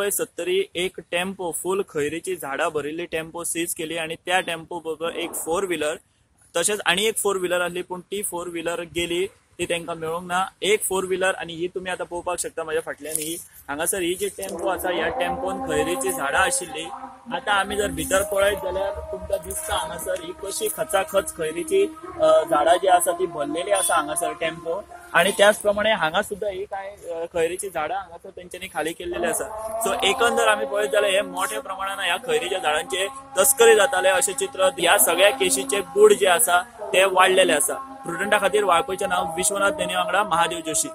वाळपय सत्तरी एक टेम्पो फूल खैरीची झाडां भरिल्ली टेम्पो सीज केली आनी त्या टेम्पो बरोबर एक फोर व्हिलर तशेंच आनी एक फोर व्हिलर आसली, पूण ती फोर व्हिलर गेली, ती तांकां मेळूंक ना. एक फोर व्हिलर आनी ही तुमी आतां पळोवपाक शकता म्हाज्या फाटल्यान ही हांगासर ही जी टेम्पो आसा ह्या टेम्पोन खैरीची झाडां आशिल्ली. आतां आमी जर भितर पळयत जाल्यार तुमकां दिसता हांगासर ही कशी खचाखच खैरीची झाडां जी आसा ती भरलेली आसा हांगासर टेम्पो. आणि त्याच प्रमाणे हांगा सुद्धा ही काय खैरीची झाडां हांगासर तेंच्यांनी खाली केल्लेली आसा. सो एकंदर आमी पळयत जाल्यार हे मोठ्या प्रमाणान ह्या खैरीच्या झाडांचे तस्करी जाताले अशें चित्र ह्या सगळ्या केशीचे गूढ जे आसा ते वाडलेले आसा. प्रुडंटा खातीर वाळपयचें नांव विश्वनाथ नेने वांगडा महादेव जोशी.